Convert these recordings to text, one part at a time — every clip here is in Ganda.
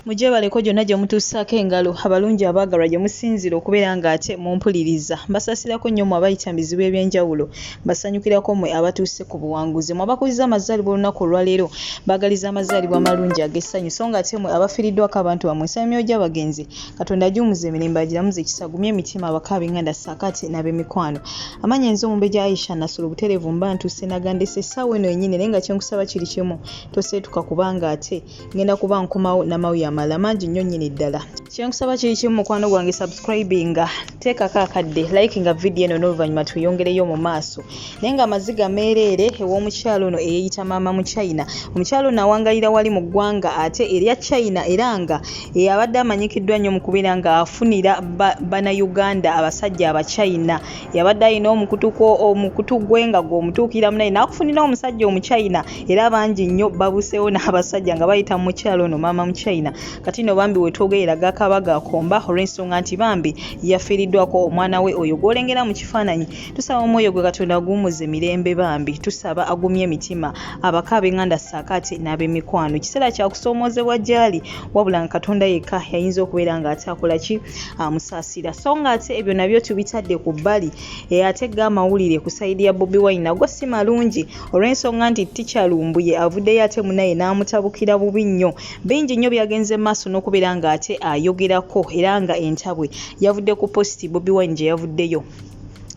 Mugyebaleko gyonna gye mutuusaako engalo, abalungi abaagalwa gye musinziira okubeera ng'ate mumpuliriza. Mbasaasirako nnyo mmwe abayita mu bizibu eby'enjawulo, mbasanyukirako mmwe abatuuse ku buwanguzi. Mmwe abakuzizza amazaalibwa olunaku olwaleero, mbaagaliza amazaalibwa amalungi ag'essanyu. So ng'ate mmwe abafiiriddwako abantu bammwe, nsaba emyoyo gy'abagenzi Katonda agiwummuze emirembe, agiramuze ekisa, agumye emitima abaka, ab'enganda ssaako ate n'ab'emikwano. Amannya nze Omumbejja Aisha Nassolo butereevu mba ntuuse nagandese essaawa eno yennyini naye nga kye nkusaba kiri kimu, toseetuka kubanga ate Ngenda kuba nkomawo namawulire amalala mangi nnyo nnyini ddala. Kyenkusaba kiri kimu mukwano gwange subscribinga, teekako akadde, likinga video eno n'oluvannyuma tweyongereyo mu maaso. Naye nga amaziga meereere ew'omukyala ono eyeeyita maama mu China. Omukyala ono awangalira wali mu ggwanga ate erya China era nga abadde amanyikiddwa nnyo mu kubeera ng'afunira Bannayuganda abasajja Abachina. Yabadde alina omukutu gwe nga gw'omutuukira munaye n'akufunira omusajja Omuchina era bangi nnyo babuseewo n'abasajja nga bayita mu mukyala ono maama Muchina. Kati nno bambi wetwogerera gakaaba gakomba olw'ensonga nti bambi yafiiriddwako omwana we oyo gw'olengera mu kifaananyi. Tusaba omwoyo gwe Katonda aguwummuze mirembe bambi. Tusaba agumye emitima abaka, ab'enganda ssaako ate n'ab'emikwano. Kiseera kya kusoomoozebwa gy'ali wabula nga Katonda yekka y'ayinza okubeera ng'ate akola ki? Amusaasira. So ng'ate ebyo nabyo tubitadde ku bbali, ate go amawulire ku sayidi ya Bobi Wine nago si malungi olw'ensonga nti Teacher Lumbuye avuddeyo ate munaye n'amutabukira bubi nnyo. Bingi nnyo byagenze mu maaso n'okubeera ng'ate ayogerako era nga entabwe yavudde ku positi Bobi Wine gye yavuddeyo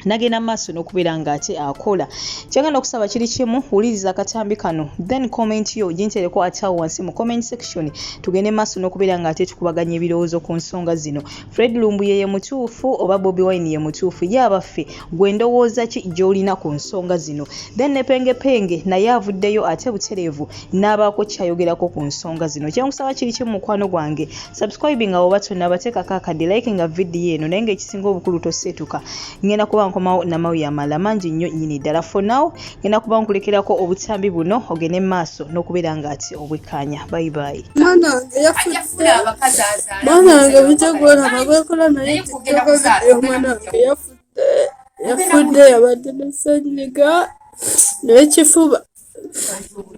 nagenda mu maaso n'okubeera ng'ate akola. Kyengenda okusaba kiri kimu, wuliriza akatambi kano then comment yo gintereko ate awo wansi mu comment section tugende mu maaso n'okubeera ng'ate tukubaganya ebirowoozo ku nsonga zino. Fred Lumbuye ye mutuufu oba Bobi Wine ye mutuufu? Ye abaffe gwe ndowooza ki gy'olina ku nsonga zino? Then ne Penge Penge naye avuddeyo ate butereevu n'abaako ky'ayogerako ku nsonga zino. Kye nkusaba kiri kimu mukwano gwange, subscribinga bw'oba tonnaba, teekako akadde, likinga vidiyo eno naye ng'ekisinga obukulu toseetuka. Ngenda kuba nkomawo n'amawulire amalala mangi nnyo nnyini ddala. For now ngenda kuba nkulekerako obutambi buno ogende mu maaso n'okubeera ng'ate obwekkaanya. Bye bye. Mwana wange yafudde, mwana wange bujja gwolaba gwekola naye tiktok video, omwana wange yafudde, yafudde yabadde ne ssenyiga n'ekifuba,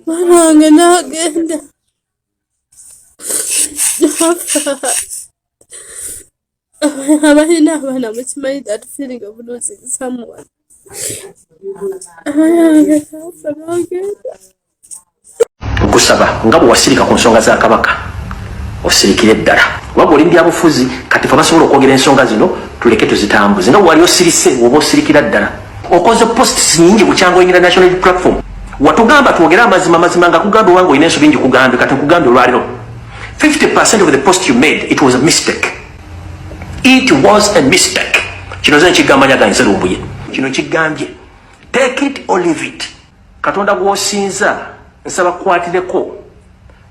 mwana wange n'agenda nafa. Abalina abaana mukimanyi that feeling of losing someone. Abaana wange nafa n'agenda. Nkusaba nga bwe wasirika ku nsonga za Kabaka, osirikire ddala oba oli byabufuzi. Kati fe abasobola okwogera ensonga zino tuleke tuzitambuze nga wali osirise oba osirikira ddala. Okoze posts nyingi bukyanga oyingira National Platform, watugamba twogere amazima. Amazima nga kugambye wange olina ensobi ngikugambe. Kati nkugambye olwaliro, 50% of the post you made, it was a mistake, it was a mistake. Kino ze nkigamba nyaga nze Lumbuye, kino kigambye, take it or leave it. Katonda gw'osinza nsaba kukwatireko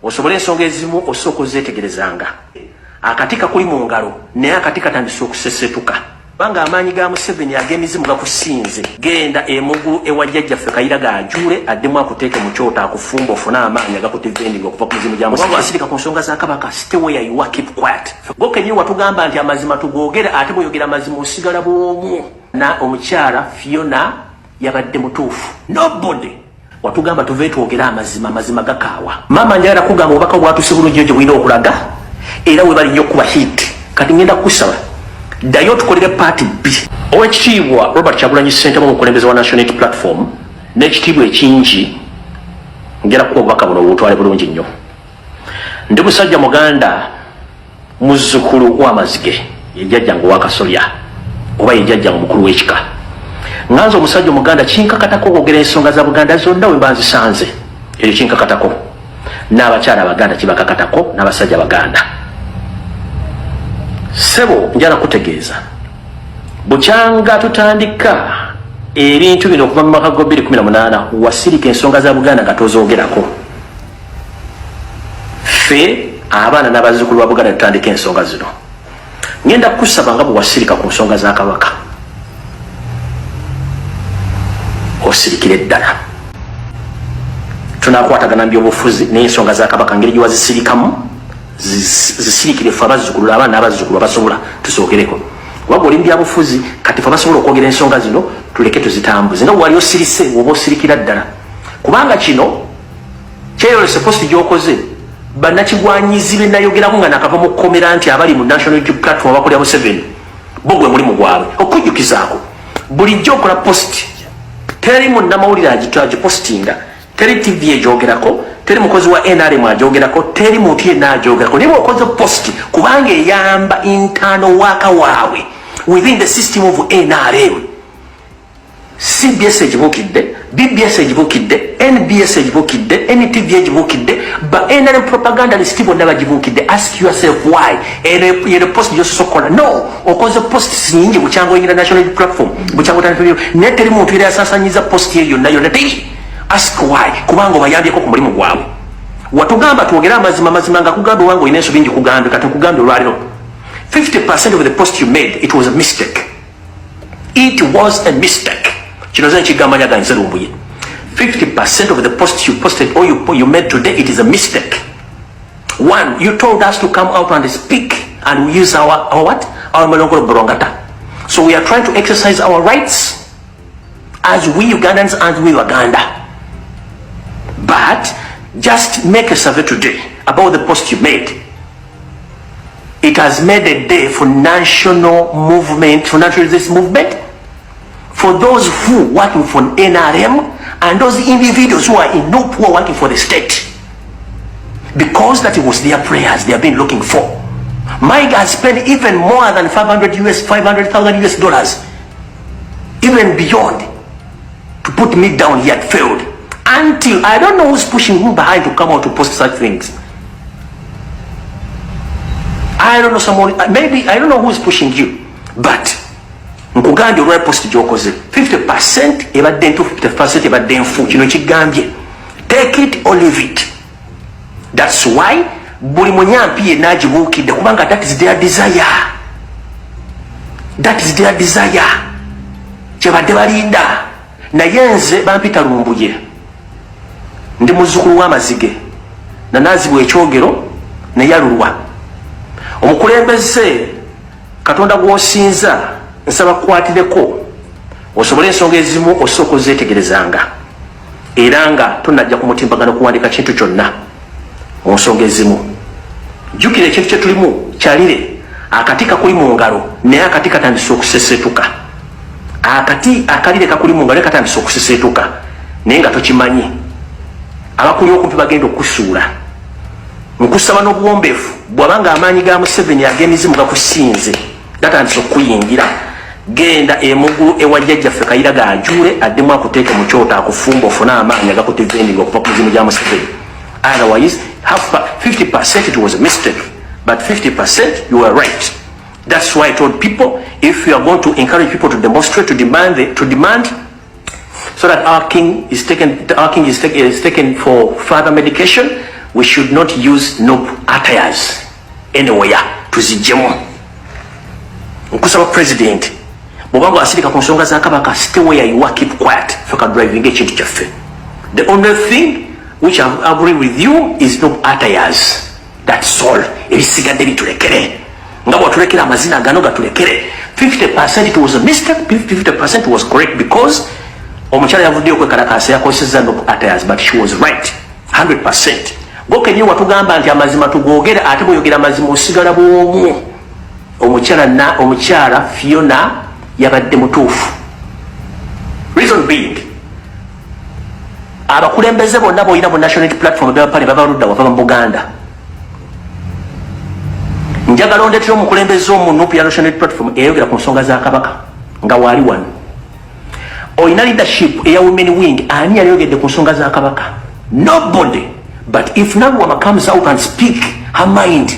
osobole ensonga ezimu osooka ozeetegerezanga. Akati kakuli mu ngalo naye akati katandise okusesetuka kubanga amaanyi ga Museveni ag'emizimu gakusinze. Genda emugulu ewa jjajjaffe Kayira gajuule addemu akuteeke mu kyoto akufumba ofune amaanyi agakudefendinga okuva ku mizimu gya Museveni. Asirika ku nsonga za Kabaka, stay where you are, keep quiet. Go kenyini watugamba nti amazima tugoogere, ate bw'oyogera amazima osigala bw'omu. Na omukyala Fiona yabadde mutuufu. Nobody watugamba tuve twogere amazima, amazima gakaawa. Maama, njagala kugamba obubaka bwatuse bulungi nnyo gye bulina okulaga era we bali nnyo okuba hit. Kati ngenda kukusaba ddayo otukolere part B. Owekitiibwa Robert Kyagulanyi Ssentamu, omukulembeze wa National Unity Platform, n'ekitiibwa ekingi ngera kuba obubaka buno obutwale bulungi nnyo. Ndi musajja Muganda, muzzukulu w'Amazige, yejjajjange owakasolya oba yejjajjange omukulu w'ekika. Nganze omusajja Omuganda kinkakatako okwogera ensonga za Buganda zonna we mba nzisanze. Ekyo kinkakatako, n'abakyala Abaganda kibakakatako, n'abasajja Abaganda. Ssebo, njala kutegeeza bukyanga tutandika ebintu bino okuva mu mwaka gwa 2018 wasirika ensonga za Buganda nga tozoogerako. Ffe abaana n'abazzukulu ba Buganda tutandika ensonga zino. Ngenda kukusaba nga bwe wasirika ku nsonga za Kabaka, osirikire ddala. Tunakwatagana mu byobufuzi n'ensonga za Kabaka ngeri gyewazisirikamu zisirikire. Ffe abazzukulu, abaana n'abazzukulu abasobola tusookereko kubanga oli mu byabufuzi. Kati fe abasobola okwogera ensonga zino tuleke tuzitambuze nga wali osirise oba osirikira ddala kubanga kino kyeyolese post gy'okoze. Bannakigwanyizi be nayogerako nga nakava mu kkomera nti abali mu National Unity Platform abakolera Museveni, bo gwe mulimu gwabwe okujjukizaako. Bulijjo okola post, teri munnamawulire agipostinga, teri TV egyogerako, teri mukozi wa NRM agyogerako, teri muntu yenna agyogerako. Naye bw'okoze post, kubanga eyamba internal work waabwe within the system of NRM, CBS egibuukidde, BBS egibuukidde, NBS egibuukidde, NTV egibuukidde, ba NRM propagandalist bonna bagibuukidde. Ask yourself why. Eno post gyosoose okukola? No, okoze post nyingi bukyanga oyingira National Platform, bukyanga, naye teri muntu era yasasanyiza post ye yonna yonna, teri. Ask why. Kubanga obayambyeko ku mulimu gwabwe. Watugamba twogere amazima. Amazima nga kugambe wange olina ensobi ngikugambe. Kati nkugambe olwaliro, 50% of the post you made, it was a mistake. It was a mistake. Kino ze nkigamba nyaga nze Lumbuye. 50% of the post you posted or you made today, it is a mistake. One, you told us to come out and speak and we use our what? Our melongolo brongata. So we are trying to exercise our rights as we Ugandans and we Uganda. But just make a survey today about the post you made. It has made a day for national movement, for national resistance movement, for those who working for NRM and those individuals who are in NUP who are working for the state. Because that was their prayers they have been looking for. Mike has spent even more than 500 US, 500,000 US dollars, even beyond, to put me down. He had failed. Until, I don't know who's pushing him behind to come out to post such things. I don't know someone, maybe, I don't know who's pushing you, but nkugambye olwa post gyokoze, 50% ebadde ntuufu, 50% ebadde nfu. Kino kigambye, take it or leave it. That's why buli munyampi yenna agibuukidde, kubanga that is their desire, that is their desire, kyebadde balinda. Naye nze bampita Lumbuye, ndi muzzukulu w'amazige nanaazibwa ekyogero neyalulwa omukulembeze. Katonda gw'osinza, nsaba kukwatireko osobole ensonga ezimu osooka ozeetegerezanga, era nga tonajja ku mutimbagano kuwandika kintu kyonna mu nsonga ezimu. Jjukira ekintu kye tulimu kyalire, akati kakuli mu ngalo, naye akati katandise okusesetuka. Akati akalire kakuli mu ngalo, naye katandise okusesetuka, naye nga tokimanyi. Abakuli okumpi bagenda okusuula. Nkusaba n'obuwombeefu, bw'abanga amaanyi ga Museveni ag'emizimu gakusinze, gatandise okukuyingira, genda emugulu ewa jjajjaffe Kayira Gajuule, addemu akuteeke mu kyoto, akufumba, ofune amaanyi agakudefendinga okuva ku mizimu gya Museveni. Otherwise, half 50% it was a mistake, but 50% you were right. That's why I told people, if you are going to encourage people to demonstrate, to demand so that our king is taken for further medication, we should not use NUP attires anywhere. Tuzijjemu. Nkusaba president, bw'obanga wasirika ku nsonga za Kabaka, stay where you are, keep quiet, ffe ka driving ekintu kyaffe. The only thing which I agree with you is NUP attires, that's all. Ebisigadde bitulekere nga bwatulekera amazina gano, gatulekere. 50% it was a mistake, 50% was correct, because omukyala yavuddeyo okwekalakaasa yakozesezza NUP attires, but she was right 100%. Gokenyi watugamba nti amazima tugogere, ate bweyogera amazima osigala bwomu. Omukyala na omukyala Fiona yabadde mutuufu. Reason being, abakulembeze bonna boyina mu National Platform bebapale baba ludda wava mu Buganda. Njagala ondetera omukulembeze omu NUP ya National Platform eyayogera ku nsonga za Kabaka nga waali wano. Oyina leadership eya women wing, ani yali ku nsonga za Kabaka? Nobody. But if Nalwama comes out and speak her mind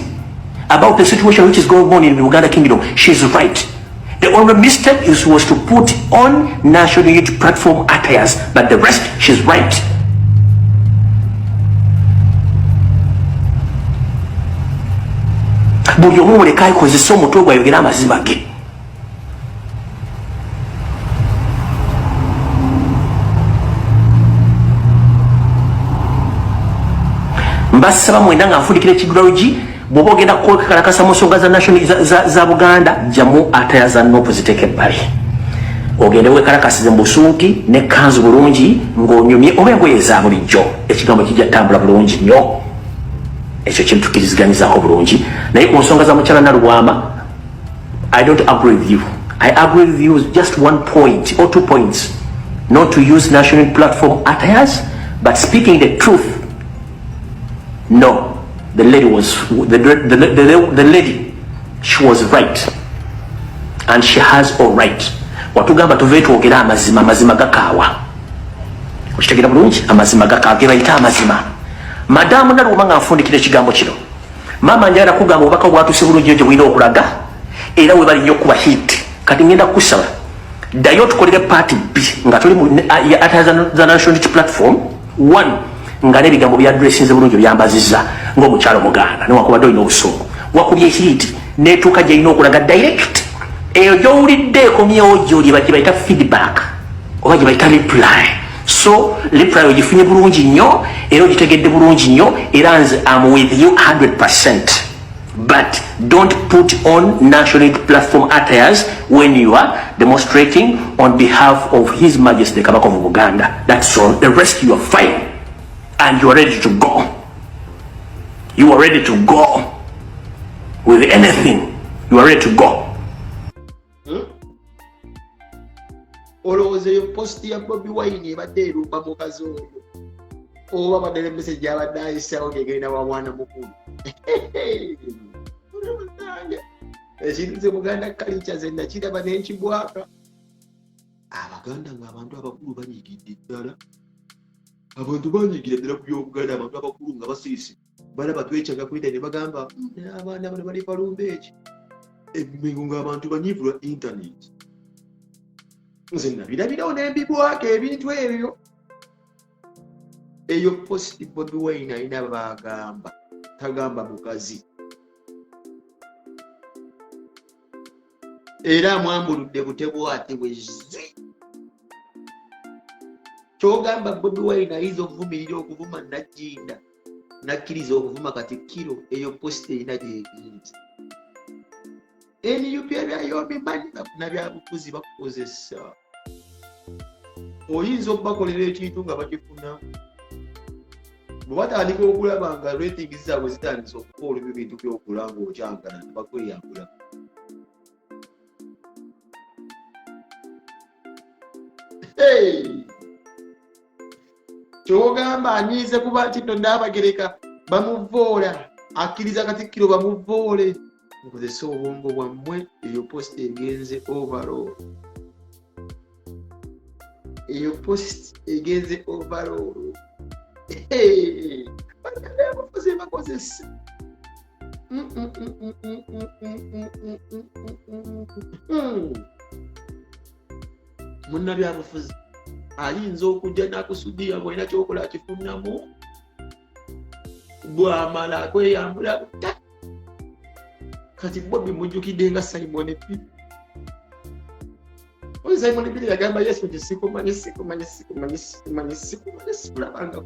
about the situation which is going on in the Uganda kingdom, she's right. The only mistake is was to put on National Unity Platform attires, but the rest, she's right. Buli omu muleka akozesa omutwe gwayogera amazima ge. Mbasaba mwenda nga nfundikira ekigulalugi, bw'oba ogenda kwekalakasa mu nsonga za national za Buganda, jjamu attire za NUP, ziteeka ebbali, ogende wekalakasize mu busuuti ne kanzu bulungi ng'onyumye oba engoye eza bulijjo. Ekigambo kijja ttambula bulungi nnyo. Ekyo kintu tukkiriziganyizaako bulungi, naye ku nsonga za mukyala Nalubwama, I don't agree with you. I agree with you just one point or two points: not to use national platform attires, but speaking the truth, no, the lady was the lady, she was right and she has all right. Watugamba tuve twogere amazima. Amazima gakaawa, okitegera bulungi? Amazima gakaawa, ge bayita amazima. Madamu Nalwoma, nga nfundikira ekigambo kino, maama, njagala kugamba obubaka bwatuuse bulungi gye bulina okulaga, era we bali nnyo okuba hit. Kati ngenda kukusaba ddayo otukolere part B nga tuli za National Unity Platform one, nga n'ebigambo byadressinze bulungi, byambazizza ng'omukyalo muganda, newankubadde olina obusungu. Wakubye hit netuuka gyerina okulaga direct. Eyo gyowulidde ekomyewo gyoli, gye bayita feedback oba gye bayita reply. So reply ogifunye bulungi nnyo era ogitegedde bulungi nnyo, era nze am with you 100, but don't put on national platform attires when you are demonstrating on behalf of His Majesty Kabaka of Buganda. That's all. The rest, you are fine and you are ready to go. You are ready to go with anything. You are ready to go. Olowooza eyo post ya Bobi Wine ebadde erumba mukazi oyo, oba badde ne message gyabadde ayisawo ngegenda wa mwana mukulu? Ekintu ze Buganda culture ze nakiraba nenkibwaka. Abaganda ng'abantu abakulu banyiigidde ddala, abantu banyiigira ddala ku byobuganda. Abantu abakulu nga basirise balaba twekyaga kwita ne bagamba, abaana bano bali balumba eki ebimengo, ng'abantu banyiivu lwa internet. Nze nabirabirawo nembibwako ebintu ebyo. Eyo post Bobi Wine alina bagamba, tagamba mukazi, era amwambuludde butebwate bwezzi. Kyogamba Bobi Wine ayinza okuvumirira okuvuma Najjinda, nakkiriza okuvuma Katikkiro? Eyo post erina gyegenze. NUP ebyayo bimanyi, nabyabufuzi bakukozesa. Oyinza okubakolera ekintu nga bakifuna, bwe batandika okulaba nga ratings zaabwe zitandise okukola ebyo bintu byokula nga okyangana nebakweyambula. Kyogamba anyiize kuba nti nno Nnaabagereka bamuvoola, akkiriza Katikkiro bamuvoole. Mukozese obwongo bwammwe. Eyo post egenze overall, eyo post egenze overall. Banabufuzi bakozesa. Munnabyabufuzi ayinza okujja nakusudiya ngaolina kyokola akifunamu, bwamala akweyambula buta. Kati Bobi mujjukidde nga Simon Peter. Oyo Simon Peter yagamba Yesu nti sikumanyi, sikumanyi, sikumanyi, sikumanyi, sikumanyi, sikulabanga.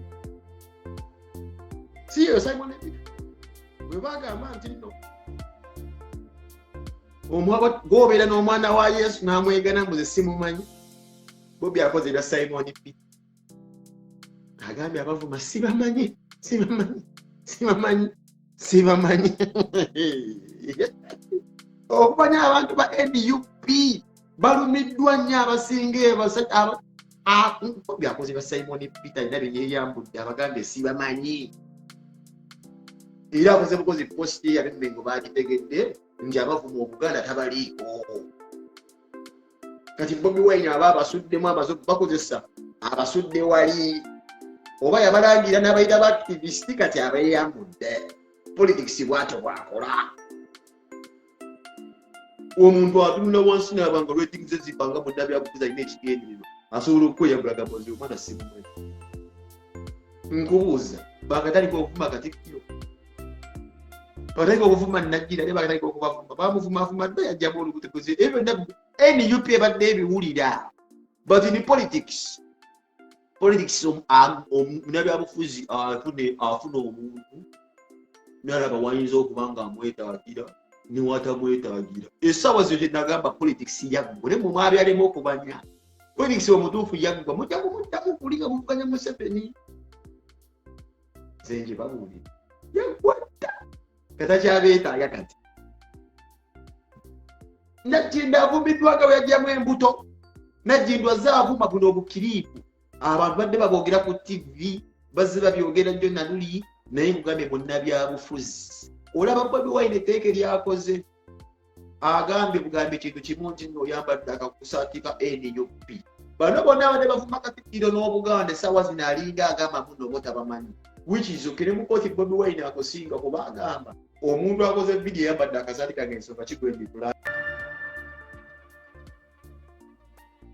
Si eyo Simon Peter bwe bagamba nti nno gwobeera n'omwana wa Yesu n'amwegana mbuze simumanyi. Bobi akoze ebya Simon Peter, agambye abavuma sibamanyi, sibamanyi, sibamanyi, sibamanyi. Okumanya abantu ba NUP balumiddwa nnyo, abasinga byakoze ba Simon Peter, alina byeyeyambudde, abagambye sibamanyi, era akoze bukozi post yabemmengo bagitegedde nti abavuma Obuganda tabaliiko. Kati Bobi Wine aba abasuddemu, amaze bakozesa, abasudde wali oba yabalangira n'abayita ba activist, kati abeeyambudde. Politics bwatyo bwakola. Omuntu atunula wansi n'aba nga ratings ze zifa nga munnabyabufuzi alina ekigendererwa, asobola okweyambula gamozi omwana simumanyi. Nkubuuza, bakatandika okuvuma Katikkiro, batandika okuvuma Najjira, ne bakatandika okubavuma, bamuvumavuma dda, yajjamu olubuto. Ebyo byonna NUP ebadde ebiwulira, but in politics, politics munnabyabufuzi afuna omuntu nalaba wayinza okuba nga amwetaagira newatamwetaagira. Essaawa zino kyenagamba, politics yaggwa, ne mumwabyalemu okubanya politics omutuufu yaggwa, mujja kumuddamu kulinga muvuganya Museveni. Nze nje babuulira. Yakwata katakyabeetaaga kati. Nagginda avumiddwa nga bwe yaggyamu embuto. Naggindu azze avuma buno obukiriipu abantu badde babwogera ku ttivi, bazze babyogera nnyo naluli, naye nkugambye munnabyabufuzi olaba Bobi Wine etteeka eryakoze agambye bugambye kintu kimu nti nno oyambadde akakusaati ka NUP. Bano bonna abadde bavuma Katikkiro n'Obuganda essaawa zino alinga agamba muno bo tabamanyi, which is okay. Ne mu kooti Bobi Wine akusinga kuba agamba omuntu akoze vidiyo eyambadde akasaati kange ensonga kigwendikula.